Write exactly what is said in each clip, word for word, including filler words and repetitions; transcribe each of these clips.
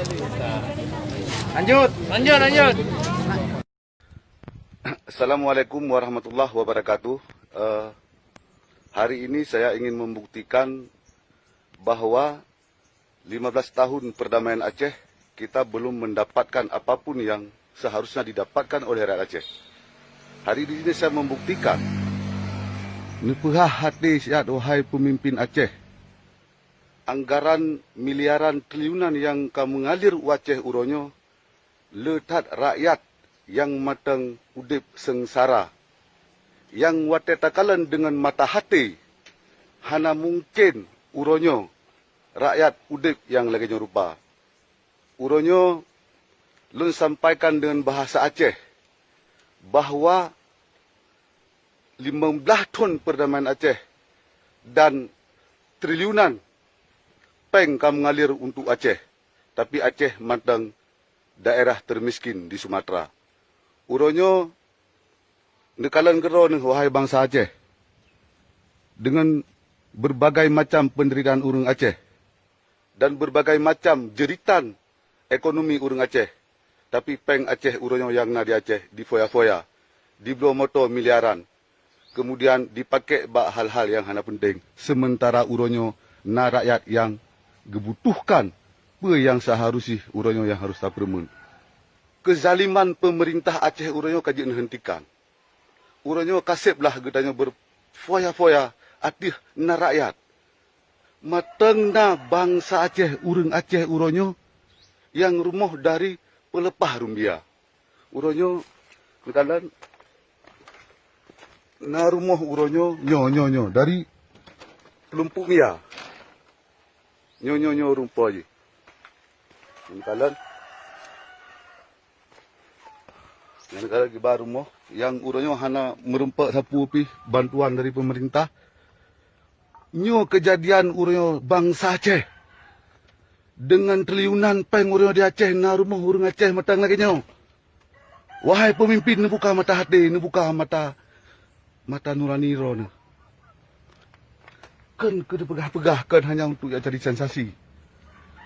Lanjut, lanjut, lanjut. Assalamualaikum warahmatullahi wabarakatuh. Eh, hari ini saya ingin membuktikan bahwa lima belas tahun perdamaian Aceh, kita belum mendapatkan apapun yang seharusnya didapatkan oleh rakyat Aceh. Hari ini saya membuktikan, neupeuhah até siat, wahai pemimpin Aceh. Anggaran miliaran triliunan nyang ka meungalir u Aceh uroe nyoe, le that rakyat nyang mantong udeb seungsara, nyang watée takalon deungon mata até, hana mungken uroe nyoe rakyat udeb nyang lagée nyoe rupa. Uroe nyoe lôn sampaikan deungon bahasa Aceh bahwa limong blaih thon perdamaian Aceh dan triliunan péng ka meungalir untuk Aceh, tapi Aceh mantong daerah termiskin di Sumatera. Uroe nyoe neukalon keudroe neuh, wahai bansa Aceh, deungon berbagai macam penderitaan ureuëng Aceh dan berbagai macam jeritan ekonomi ureuëng Aceh. Tapi péng Aceh uroe nyoe nyang na di Aceh difoya-foya, dibloe moto miliaran, kemudian dipakék bak hal-hal nyang hana penting, sementara uroe nyoe na rakyat nyang geubutuhkan peue nyang seharus jih uroe nyoe nyang harus tapeureumeun. Keuzaliman peumeurintah Aceh uroe nyoe ka jeuet neuheuntikan. Uroe nyoe kaseb lah geutanyoe berfoya-foya ateueh na rakyat. Mantong na bansa Aceh, ureuëng Aceh uroe nyoe nyang rumoh dari peuleupah rumbia. Uroe nyoe, neukalon, na rumoh uroe nyoe, nyoe, nyoe, nyoe, dari Lumpuk Mia. Nyoe, nyoe, nyoe rumoh jih. Neukalon. Nyang ka lagée ba rumoh nyang uroe nyoe hana meureumpok sapeue pih bantuan dari peumeurintah. Nyoe keujadian uroe nyoe bansa Aceh. Deungon triliunan péng uroe nyoe di Aceh na rumoh ureuëng Aceh mantong lagée nyoe. Wahai peumimpin, neubuka mata até, neubuka mata mata nurani droeneuh. Kon keu teupeugah-peugah, kon hanya untuk jak cari sensasi.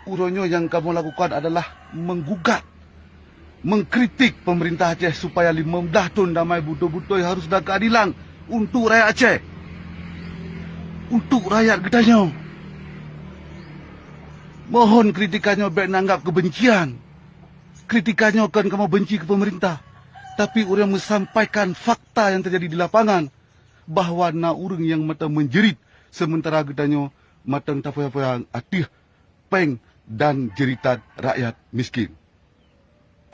Uroe nyoe nyang kamoe lakukan adalah menggugat, mengkritik pemerintah Aceh supaya limong blaih thon damai beutôi-beutôi harus na keuadilan untuk rakyat Aceh, untuk rakyat geutanyoe. Mohon kritikan nyoe bék neuanggap keubencian. Kritikan nyoe kon kamoe benci keu pemerintah, tapi ureuëng meusampaikan fakta nyang teujadi di lapangan. Bahwa na ureuëng nyang mantong meunjeurit, seumeuntara geutanyoe mantong tafoya-foya ateueh péng dan jeuritan rakyat miskin.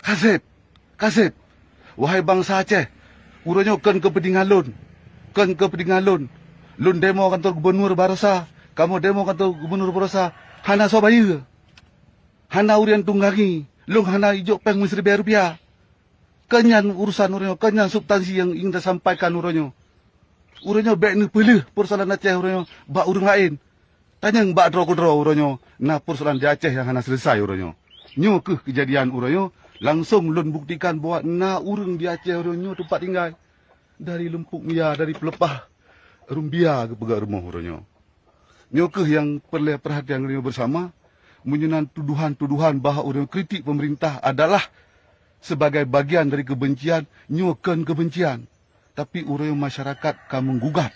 Kaseb, kaseb! Wahai bansa Aceh, uroe nyoe kon keupeuntengan lôn, kon keupeuntengan lôn. Lôn demo kantor gubunur baroesa, kamoe demo kantor gubunur baroesa, hana soe bayeue, hana ureuëng tunggangi, lôn hana ijok péng meusiribée rupiah. Kon nyan urusan uroe nyoe, kon nyan substansi nyang ingin tasampaikan uroe nyoe. Uroe nyoe bék neupeuleueh peusoalan Aceh uroe nyoe bak ureuëng laén. Tanyong bak droe keudroe uroe nyoe na peusoalan di Aceh nyang hana seuleusai uroe nyoe. Nyoe kheueh keujadian uroe nyoe, langsong lôn buktikan bahwa na ureuëng di Aceh uroe nyoe teumpat tinggai. Dari Lumpuk Mia, dari Peuleupah Rumbia geupeugah rumoh uroe nyoe. Nyoe kheueh nyang peureulée peurhatian geutanyoe beusama. Meunyoe na tudohan-tudohan bahwa ureuëng kritik peumeurintah adalah sibagai bagian dari keubencian, nyoe kon keubencian. Tapi uroe nyoe masyarakat ka menggugat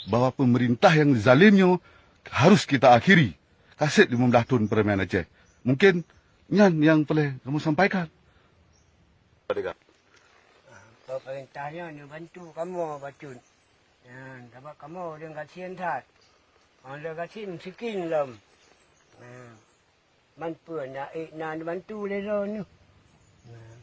bahwa peumeurintah nyang zalem nyoe harus kita akhiri. Kaseb limong blaih thon peurdamaian Aceh. Mungken nyan nyang peureulée kamoe sampaikan. Pemerintah nyoe neubantu kamoe bacut. Nyan, sabab kamoe ureuëng gasien that. Ureuëng gasien meusiken lom. Nyan, man peue na ék na neubantu lé droeneuh. Nyan,